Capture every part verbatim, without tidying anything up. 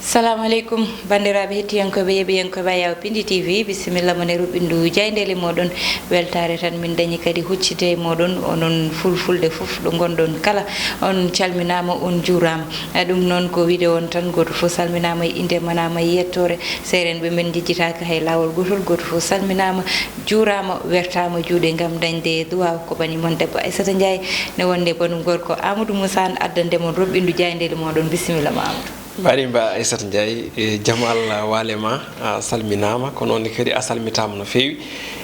Salamu aleykum, banndiraaɓe hettiyankooɓe, yeɓiyankooɓe Ayaw Pindi T V, bisimilla mon e ruɓɓindu jaayndeeli mooɗon. Weltaare tan min dañi kadi huccitde e mooɗon, onon fulfulde fof ɗo ngonɗon kala. On calminaama, on njuuraama. Eh, ɗum noon ko wiide on tan, gooto fof salminaama e innde, manaama e yettoore. Seereenɓe men njejjitaaka hay laawol gootol, gooto fof salminaama, juuraama, wertaama juuɗe ngam dañde duwaaw. Ko bani mon debbo Aissata Ndiaye, ne wonde banum gorko Amadou Moussa, addande mon ruɓɓindu jaayndeeli mooɗon. Bisimilla ma, Amadou. Mbaɗi mba Aissata Ndiaye, e jam Allah waale ma, a salminaama, ko noon ne kadi a salmitaama no feewi.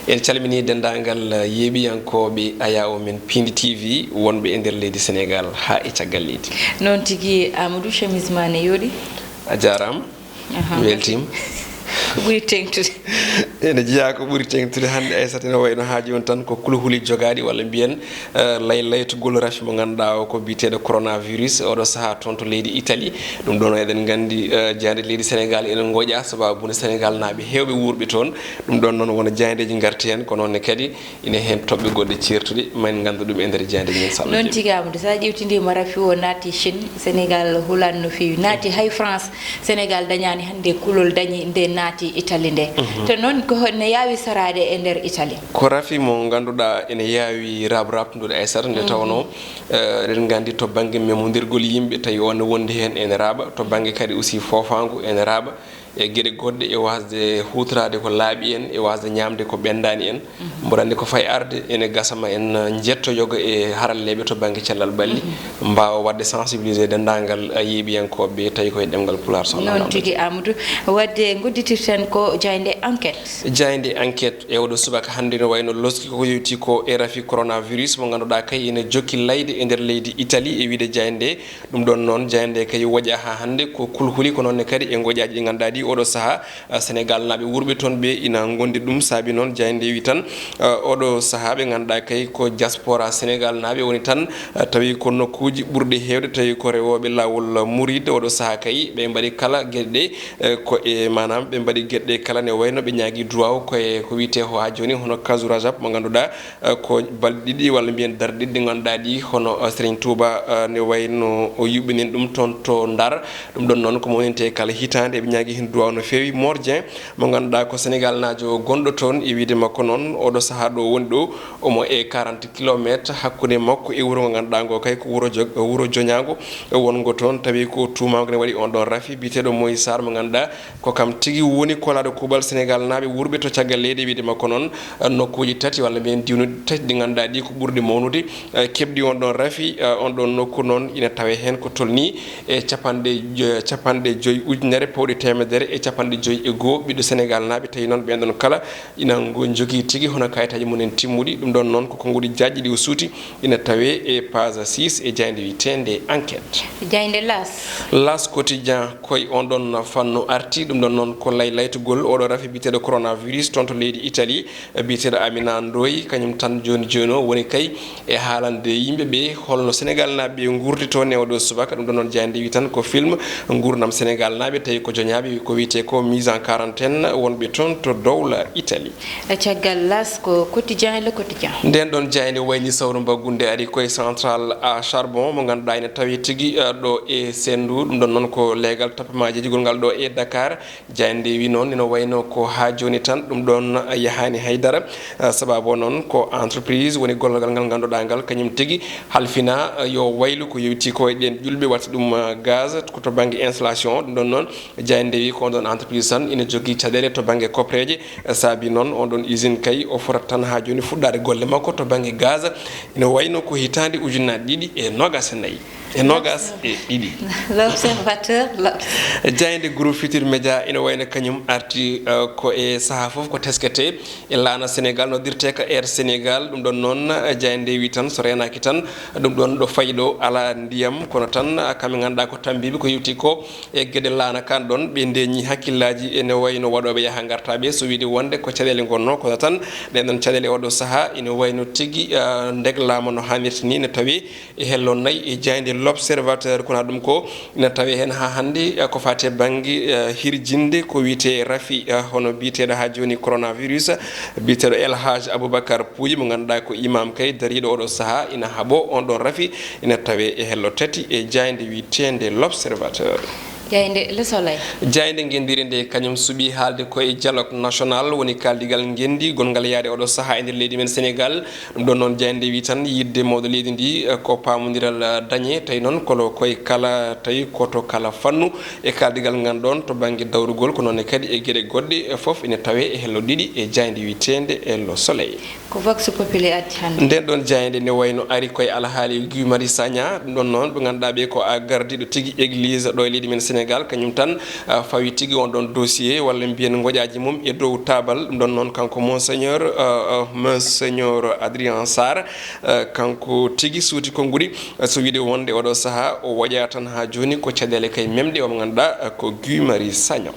En calminii denndaangal yeeɓiyankooɓe Ayaw men Pindi T V wonɓe e nder leydi Senegaal haa e caggal leydi. Noon tigi, Amadou, chemise ma ne yooɗi. A jaaraama. Aha. Mi weltiima. Ko ɓuri teeŋtude. Ene jeyaa ko ɓuri teeŋtude hannde, Aissata, ene wayi no haa jooni tan ko kulhuli jogaaɗi, walla mbiyen, eh, lay-, laytugol rafi mo ngannduɗaa o ko biyeteeɗo coronavirus, oɗo sahaa toon to leydi Italie. Ɗum ɗoon eɗen nganndi, eh, jaaynde leydi Senegaal ene ngoƴa, sabaabu nde Senegaal naaɓe heewɓe wuurɓe toon. Ɗum ɗoon noon wona jaayndeeji ngarti heen, ko noon ne kadi ine heen toɓɓe goɗɗe ceertuɗe, ma en nganndu ɗum e nder jaayndeeji men, so Allah jaɓi. Noon tigi, Amadou, so a ƴeewtindii mo rafi o naati Chine, Senegaal hulaani no feewi, naati hay France. Senegaal dañaani hannde kulol, dañi nde naati Italie nde. Mhm. Te noon ko ne yaawi saraade e nder Italie. Ko rafi mo ngannduɗaa ene yaawi raaɓ-raaɓtude, Aissata, nde, mhm, tawnoo, eh, eɗen nganndi to bannge memondirgol yimɓe, tawi o ne wondi heen ene raaɓa, to bannge kadi aussi foofaangu ene raaɓa, e geɗe goɗɗe e waasde huutoraade ko laaɓi en, e waasde ñaamde ko ɓenndaani en. Mhm. Mboɗo anndi ko fayi arde ene gasa ma en, uh, njetto yoga e haralleeɓe to bannge cellal ɓalli, mhm, mbaawa waɗde sensibiliser denndaangal, uh, yeeɓiyankooɓe tawi ko e ɗemngal Pulaar, so Allah. Noon jaɓi. Tigi, Amadou. Waɗde ngudditirten ko jaaynde Enquête. Jaaynde Enquête e oɗo subaka hannde no wayno loski ko yowti ko e rafi coronavirus mo ngannduɗaa kay ene jokki layde e nder leydi Italie, e wiyde jaaynde. Ɗum ɗoon noon, jaaynde kay woƴa haa hannde ko kulhuli, ko noon ne kadi e ngoƴaaji ɗi ngannduɗaa ɗi oɗo sahaa, ah, Senegaal naaɓe wuurɓe toon ɓe ina ngondi ɗum. Saabi noon, jaaynde wi tan, ah, oɗo sahaa ɓe ngannduɗaa kay ko diaspora Senegaal naaɓe woni tan, ah, tawi ko nokkuuji ɓurɗi heewde, tawi ko rewooɓe laawol murid. Oɗo sahaa kay ɓe mbaɗi kala geɗe ɗe, eh, ko e, maanaam, ɓe mbaɗi geɗe ɗe kala ne wayno ɓe ñaagi duwaaw ko e ko wiyetee ko haa jooni hono Kazu Rajab mo ngannduɗaa, eh, ko balɗe ɗiɗi walla mbiyen darɗe ɗiɗi ɗi ngannduɗaa ɗi hono, eh, Serigne Touba, eh, ne wayno o yuɓɓinin ɗum toon to Ndar. Ɗum ɗoon noon ko mawnintee kala hitaande, eɓe ñaagi heen duwaaw no feewi. Mor Dieng mo ngannduɗaa ko Senegaal naajo gonɗo toon, e wiyde makko noon oɗo sahaa ɗo woni ɗo, omo e quarante kilomètres hakkunde makko e wuro ngo ngannduɗaa ngo kay ko wuro Jo-, wuro Joñaango wonngo toon, tawi ko tuumaango ne waɗi on ɗon rafi biyeteeɗo Moïse Sarr mo ngannduɗaa ko kam tigi woni kolaaɗo kuuɓal Senegaal naaɓe wuurɓe to caggal leydi. Wiyde makko noon, eh, nokkuuji tati walla mbiyen diwnuuji tati ɗi ngannduɗaa ɗi ko ɓurɗi mawnude, eh, keɓɗi on ɗon rafi, eh, on ɗon nokku noon ina tawee heen ko tolnii e capanɗe jo-, capanɗe joyi ujunere pawɗi teemedere e capanɗe joyi e goo ɓiɗɗo Senegaal naaɓe. Tawi noon ɓeen ɗon kala ina ngo-, njogii tigi hono kayitaaji mum en timmuɗi. Ɗum ɗoon noon ko konnguɗi jaajɗi ɗi o suuti. Ina tawee e page six e jaaynde wiyeteende Enquête. Jaaynde L'As. L'As Quotidien, koye on ɗon fannu arti. Ɗum ɗoon noon ko lay-, laytugol oɗo rafi biyeteeɗo coronavirus toon to leydi Italie, biyeteeɗo Amina Ndoye, kañum tan jooni jooni o woni kay e haalande yimɓe ɓe holno Senegaal naaɓe ɓe nguurdi toon e oɗo subaka. Ɗum ɗoon noon jaaynde wi tan ko film nguurndam Senegaal naaɓe, tawi ko joñaaɓe ko wiyetee ko mise en quarantaine wonɓe toon to dowla Italie. E caggal L'As ko Quotidien, Le Quotidien. Ndeen ɗoon jaaynde wayni sawru mbaggunde ari koye central à charbon mo ngannduɗaa ene tawi tigi, eh, ɗo e Sendou. Ɗum ɗoon noon ko leegal tappemaaji jejjigol ngal ɗo e Dakar. Jaaynde wi noon ene wayno ko haa jooni tan ɗum ɗoon yahaani haydara. Eh, sababu o noon ko entreprise woni gollal ngal ngannduɗaa ngal kañum tigi halfina, eh, yo waylu ko yowti ko e ɗeen ƴulɓe watta ɗum, eh, gaz ko to bannge installation. Ɗum ɗoon noon jaaynde wi ko on ɗoon entreprise tan ina jogii caɗeele to bannge koppereeje. Saabi noon, on ɗon usine kay, o fotata tan haa jooni fuɗɗaade golle makko to bannge gaz. Ina wayno ko hitaande ujunnaaje ɗiɗi e noogaas e nayi, e noogaas e ɗiɗi. L'Observateur, L'Obs. Jaaynde Groupe Futurs Médias ina wayno kañum arti, eh, ko e sahaa fof ko tesketee e laana Senegaal noddirteeka Air Senegaal. Ɗum ɗoon noon, eh, jaaynde wi tan, so reenaaki tan, ɗum ɗoon ɗo fayi ɗo alaa ndiyam, kono tan, eh, kamɓe ngannduɗaa ko tammbiiɓe ko yowti ko e geɗe laana kan ɗon, ɓe ndeñi hakkillaaji ene wayno waɗooɓe yaha ngartaaɓe, so wiide wonde ko caɗeele ngonnoo, kono tan ɗeen ɗon caɗeele oɗo sahaa ine wayno tigi, ah, ndeglaama no haanirta ni, ne tawi e hello nayi e jaaynde L'Observateur. Kono ɗum ko ina tawi heen haa hannde, ah, ko faati e bannge, ah, hirjinde ko wiyetee rafi, ah, hono biyeteeɗo haa jooni coronavirus, biyeteeɗo El Hadj Aboubacar Pouye mo ngannduɗaa ko imam kay dariiɗo oɗo sahaa ina haɓoo on ɗon rafi. Ina tawee e hello tati e jaaynde wiyeteende L'Observateur. Jaaynde Le Soleil. Jaaynde ngenndi nde kañum suɓii haalde ko e dialogue national, woni kaaldigal ngenndi gonngal yaade oɗo sahaa e nder leydi men Senegaal. Ɗum ɗon noon, jaaynde wi tan yiɗde mawɗo leydi ndi, eh, ko paamondiral, eh, dañee, tawi noon kolo koye kala, tawi ko to kala fannu e kaaldigal ngal ɗon to bannge dawrugol, ko noon ne kadi e geɗe goɗɗe, eh, fof ina tawee e hello ɗiɗi e jaaynde wiyeteende e Le Soleil. Ko Vox Populi addi hannde. Nden ɗon jaaynde ne wayno ari koye alhaali Guy Marius Sagna. Ɗum ɗon noon, ɓe ngannduɗaa ɓe ko a gardiiɗo tigi église ɗo e leydi men Sénégal, kañum tan, ah, fawi tigi on ɗon dossier, walla mbiyen ngoƴaaji mum e dow taabal. Ɗum ɗon noon, kanko Monseigneur, ah, ah, Monseigneur Adrien Sarr, ah, kanko tigi suuti konnguɗi, ah, so wiyde wonde oɗo sahaa o woƴaa tan haa jooni ko caɗeele kay memɗe, omo ngannduɗaa, ah, ko Guy Marius Sagna.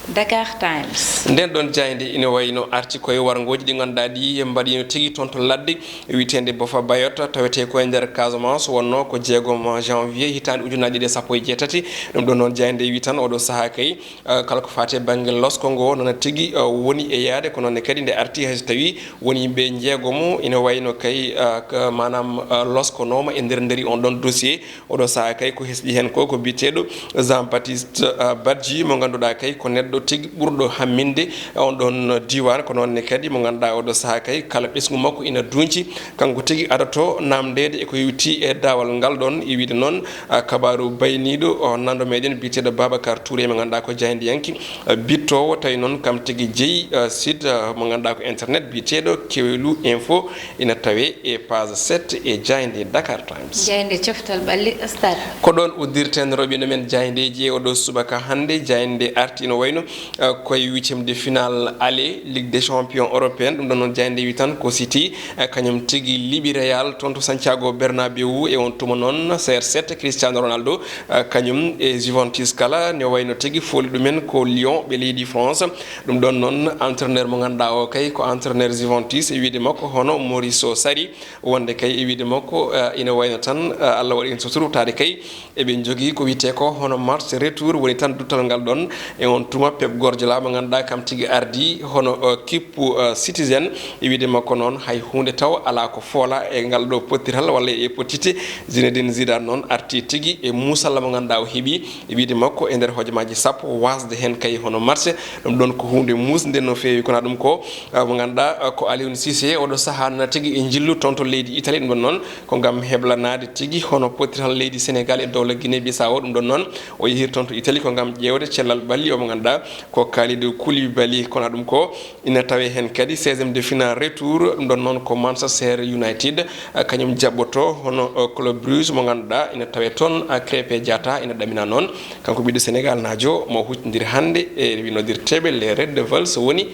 Dakar Times. Nden ɗon jaaynde ina wayno arti koye warngooji ɗi ngannduɗaa ɗi mbaɗiino tigi toon to ladde wiyeteende Bofa Bayot, tawetee ko e nder Casamance, wonnoo ko jeegom janvier hitaande ujunaaji ɗiɗi e sappo e jeetati. Ɗum ɗon noon, jaaynde wi tan oɗo sahaa kay, eh, kala ko faati e bannge losko ngo nana tigi, eh, woni e yaade, ko noon ne kadi nde arti hay so tawii woni yimɓe jeegomo, ina wayno kay, eh, k-, maanaam, eh, loskonooma e nder nderi on ɗon dossier. Oɗo sahaa kay ko hesɗi heen ko, ko biyeteeɗo Jean Baptiste, uh, Badji, mo ngannduɗaa kay ko neɗɗo tigi ɓurɗo hamminde on ɗon diiwaan. Ko noon ne kadi mo ngannduɗaa oɗo sahaa kay kala ɓesngu makko ina duunci, kanko tigi adoto naamndeede e ko yowiti e daawal ngal ɗon. E wiyde noon, uh, kabaaru bayniiɗo, uh, nanndo meɗen biyeteeɗo Babacar Touré, mo ngannduɗaa ko jaayndiyanke, uh, bittoowo, tawi noon kam tigi jeyi, uh, site, uh, mo ngannduɗaa ko internet biyeteeɗo Kewelu Info. Ina tawee e page sept e jaaynde Dakar Times. Jaaynde coftal ɓalli Stade. Ko ɗoon uddirten roɓino men jaayndeeji e oɗo subaka hannde. Jaaynde arti no wayno, eh, koye huitième de finale aller Ligue des Champions européenne. Ɗum ɗon noon jaaynde wi tan ko City, eh, kañum tigi liɓi Real toon to Santiago Bernabéu. E on tuma noon C R sept Cristiano Ronaldo, eh, kañum e Juventus kala ne wayno tigi fooli ɗumen ko Lyon ɓe leydi France. Ɗum ɗon noon, entraîneur mo ngannduɗaa o kay ko entraîneur Juventus, e wiyde makko hono Maurizio Sarri, wonde kay e wiyde makko, eh, ina wayno tan, eh, Allah waɗi heen sutura, taade kay eɓe njogii ko wiyetee ko hono match retour, woni tan duttal ngal ɗon. E on tuma Pep Guardiola mo ngannduɗaa kam tigi ardii hono, eh, kippu, eh, Citizen, e wiyde makko noon hay huunde taw alaa ko foola e ngal ɗo pottital walla e pottitte. Zinedine Zidane noon artii tigi e muusalla mo ngannduɗaa o heɓii, e wiyde makko e nder hojomaaji sappo, waasde heen kay hono match. Ɗum ɗon ko huunde muusnde no feewi, kono ɗum ko, ah, mo ngannduɗaa, ah, ko Aliou Cissé, oɗo sahaa nana tigi e njillu toon to leydi Italie. Ɗum ɗon noon ko ngam heblanaade tigi hono pottital leydi Sénégal e dowla Guinée Bissau. Ɗum ɗon noon o yehii toon to Italie ko ngam ƴeewde cellal ɓalli o mo ngannduɗaa ko Kalidou Koulibaly, kono ɗum ko ina tawee heen kadi seizième de finale retour, ɗum ɗon noon ko Manchester United, eh, kañum jaɓɓoto hono, eh, Club Bruges mo ngannduɗaa ina tawee toon, eh, Krépin Diatta ina ɗamina noon. Kanko ɓiɗɗo Sénégal naajo mo huccondir hannde e wi noddirteeɓe les Red Devils woni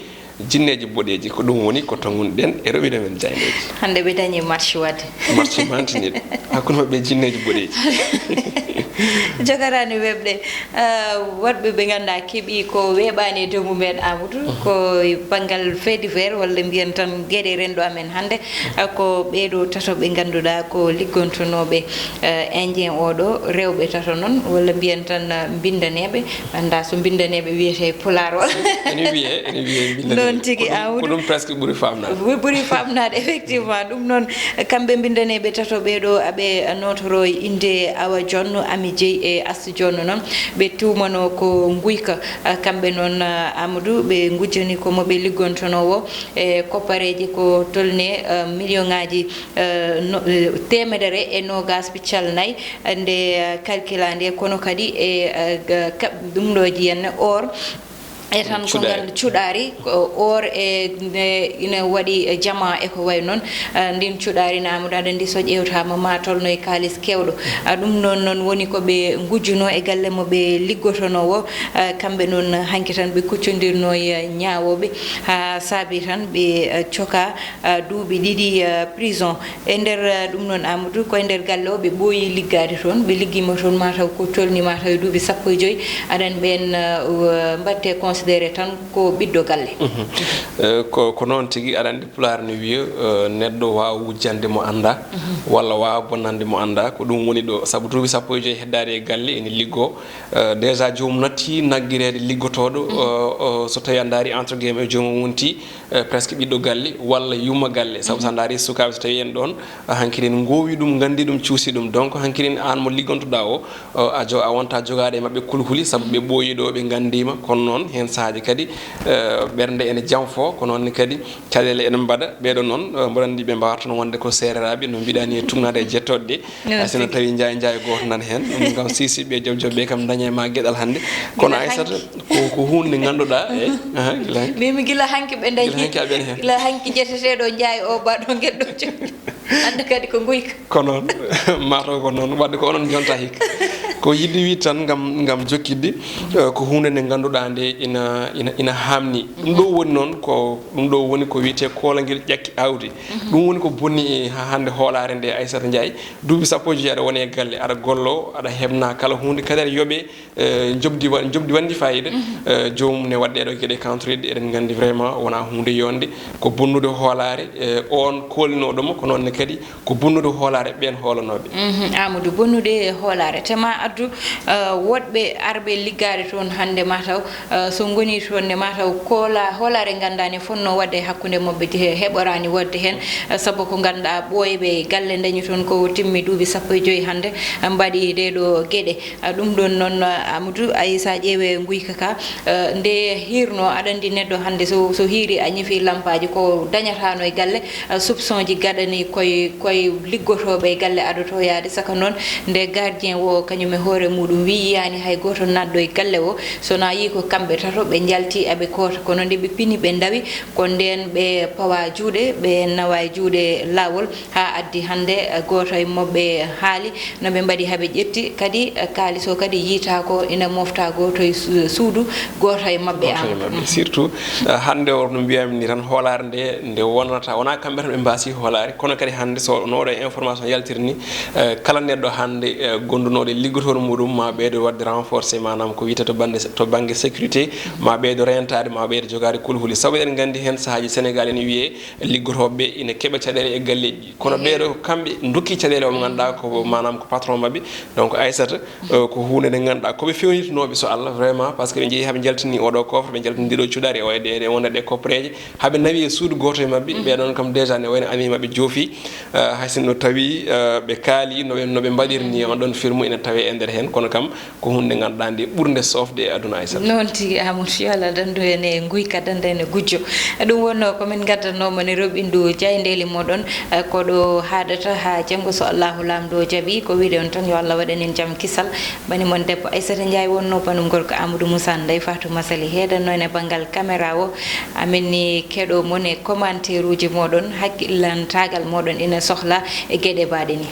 jinneeji boɗeeji. Ko ɗum woni ko tongunɗen e roɓino men jaayndeeji. Hannde ɓe dañi match waɗde. Match mantiniiɗo hakkunde maɓɓe e jinneeji boɗeeji. Jogarani weɓɗe. Ah, waɗɓe ɓe ngannduɗaa keɓii ko weeɓaani e dow mumen, Amadou, ko e banngal fait divers, walla mbiyen tan geɗe renndo amen hannde. Ah, ko ɓee ɗoo tato ɓe ngannduɗaa ko liggontonooɓe, eh, Indien oo ɗoo, rewɓe tato noon, walla mbiyen tan, ah, mbinndaneeɓe. Mi anndaa so mbinndaneeɓe wiyetee e Pulaar walla. Ene wiyee, ene wiyee mbinndaneeɓe. Noon tigi, ko ɗum, Amadou. Ko ɗum presque ɓuri faamnaade. Ɓuri, ɓuri faamnaade, effectivement. Ɗum noon, kamɓe mbinndaneeɓe tato ɓee ɗoo, aɓe nootoroo e innde Awa Jonno, Ami Jeyi e Astou Jonno noon. Ɓe tuumanoo ko nguyka. Ah, kamɓe noon, ah, Amadou, ɓe ngujjani ko mo ɓe liggontonoo woo e koppareeji ko tolnii, ah, miliyoŋaaji, ah, no-, eh, teemedere e noogaas piccal nayi, ah, nde, ah, kalkilaa nde, kono kadi e, ah, ga-, kaɓ-, ɗum ɗo jiyen or. E tan ko ngal cuɗaari, ko or e nde ina waɗi, eh, jama e ko wayi noon. Eh, ndin cuɗaari na Amadou, aɗa anndi so ƴeewtaama ma tolno e kaalis keewɗo. Ah, ɗum noon, noon woni ko ɓe ngujjunoo e galle mo ɓe liggotonoo o. Ah, kamɓe noon hanki tan ɓe kuccondirnoo e ñaawooɓe. Haa saabi tan ɓe, eh, coka, ah, duuɓi ɗiɗi, eh, prison. E nder, eh, ɗum noon, Amadou, ko e nder galle o ɓe ɓooyi liggaade toon. Ɓe liggiima toon mataw ko tolni mataw e duuɓi sappo e joyi. Aɗa anndi ɓeen, eh, mbaɗte conseil Dere tan ko ɓiɗɗo galle. Mhm. Eh, ko, ko noon tigi, aɗa anndi Pulaar ne wiya, eh, neɗɗo waawa wujjande mo anndaa, walla waawa bonnande mo anndaa, ko ɗum woni ɗo. Sabu duuɓi sappo e joy heddaade e galle, ene liggoo. Eh, déjà joomum natti naggireede liggotooɗo, eh, eh, so tawii a ndaari entre guillemets, joomum wonti, eh, presque ɓiɗɗo galle walla yumma galle. Sabu so a ndaari sukaaɓe, so tawii en ɗoon, hankirin ngoowi ɗum, nganndi ɗum, cuusi ɗum. Donc, hankirin aan mo liggontoɗaa o, o, a jo-, a wonta jogaade e maɓɓe kulhuli, sabu ɓe ɓooyi ɗo, ɓe nganndiima. Kono noon, heen sahaaji kadi, eh, ɓernde ene janfoo, ko noon ne kadi caɗeele ene mbaɗa. Ɓeeɗo noon, eh, mboɗo anndi ɓe mbaawata toon wonde ko seereraaɓe, no mbiɗa ni, e tugnaade e jettooɗe ɗe. Noon hay so no tigi. Tawi njaay njaay gooto nan heen, ɗum kam sisiɓe job job ɓe kam daña e ma geɗal hannde. Kono gila Aysata, hanki. Ko, ko huunde nde ngannduɗaa, eh, aha, gila hanki. Mimi gila hanki ɓe dañi. Gila hanki aɓe heen. Gila hanki jeteteeɗo njaay o baɗo ngel ɗo job. Hannde kadi ko nguyka. Ko noon, mataw ko noon, wadde ko onon jonta hikka. Ko yiɗi wi tan ngam, ngam jokkidde, eh, ko huunde nde ngannduɗaa nde ina, ina, ina haamni. Ɗum ɗo woni noon ko, ɗum ɗo woni ko wiyetee koolangel ƴakki awdi. Mhm. Ɗum woni ko bonni e ha hannde hoolaare nde, Aysata Njaay. Duuɓi sappo e joy aɗa woni e galle, aɗa gollo, aɗa heɓna kala huunde, kadi aɗa yoɓe, eh, njoɓdi wa-, njoɓdi wonndi faayiida, eh, joomum ne waɗde ɗo geɗe contreɗe, eɗen nganndi vraiment wonaa huunde yonde, ko bonnude hoolaare, eh, on koolinooɗo mo, ko noon ne kadi ko bonnude hoolaare ɓeen hoolanooɓe. Mhm, Amadou, bonnude hoolaare. Te ma addu, eh, woɗɓe arɓe liggaade toon hannde mataw, eh, so ngoni toon ne mataw koola-, hoolaare nganndaa ne fotnoo waɗde hakkunde maɓɓe te heɓoraani waɗde heen, eh, sabu ko ngannduɗaa ɓooyɓe galle dañi toon ko timmi duuɓi sappo e joy hannde, eh, mbaɗi ɗee ɗo geɗe. Ah, ɗum ɗoon noon, ah, Amadou, ay, so a ƴeewii nguyka ka, ah, nde hiirnoo, aɗa anndi neɗɗo hannde so, so hiiri a ñifi lampaaji ko dañataano e galle, ah, soupçon ji gaɗani koye, koye liggotooɓe e galle adotoo yaade. Saka noon nde gardien o kañum e hoore muɗum wi yiyaani hay gooto naatɗo e galle o, so na yii ko kamɓe tato ɓe njalti aɓe koota, kono nde ɓe pini ɓe ndawi, ko ndeen ɓe pawa juuɗe, ɓe nawa e juuɗe laawol. Haa addi hannde, eh, gooto e maɓɓe haali no ɓe mbaɗi haa ɓe ƴetti kadi, eh, kaalis o kadi yiytaako ina mofta gooto e su-, suudu gooto e maɓɓe. Gooto e Amadou. Maɓɓe. Mhm. Surtout, eh, hannde o no mbiyami ni tan, hoolaare nde, nde wonata, wonaa kamɓe tan ɓe mbaasi hoolaare, kono kadi hannde so no waɗa information yaltiri ni, eh, kala neɗɗo hannde, eh, gondunooɗo e liggotooɗo muɗum ma ɓeydo waɗde renforcé, maanaam ko wiyetee to bannde, to bannge sécurité, ma ɓeydo rentaade, ma ɓeydo jogaade kulhuli. Sabu eɗen nganndi heen sahaaji Sénégal ene wiyee liggotooɓe ɓe ina keɓa caɗeele e galleeji ɗi. Kono ɓeeɗo ko kamɓe ndokki caɗeele o mo ngannduɗaa ko maanaam ko patron maɓɓe. Donc Aysata, eh, ko huunde nde ngannduɗaa ko ɓe fewnitinooɓe so Allah vraiment, parce que ɓe njehi haa ɓe njaltini oɗo coffre, ɓe njaltini ɗiɗo cuɗaari o e ɗe, ɗe wonde ɗe koppereeje, haa ɓe nawi e suudu gooto e maɓɓe. Mhm. Ɓeeɗoon kam déjà ne wayno ami maɓɓe joofi, eh, hay sinno tawi, eh, ɓe kaali no ɓe, no ɓe mbaɗirni on ɗon film ina tawee e nder heen, kono kam ko huunde nde ngannduɗaa nde ɓurnde sofde e aduna, Aysata. Noon tigi, Amadou, yo Allah danndu en e nguyka, dannda en e gujjo. Ɗum wonnoo ko min ngaddanoo mo ne roɓindu jaayndeeli moɗon, eh, ko ɗo haadata haa janngo so Allahu Laamɗo jaɓi. Ko wiide on tan yo Allah waɗan en jam kisal. Bani mon debbo Aysata Njaay wonnoo, banum gorko Amadou Moussa, Ndey Fatou Masali heedanno en e banngal caméra o. Amin ni keɗo mon e commentaire uji moɗon, hakkillantaagal moɗon ina sohla e geɗe mbaɗe ni.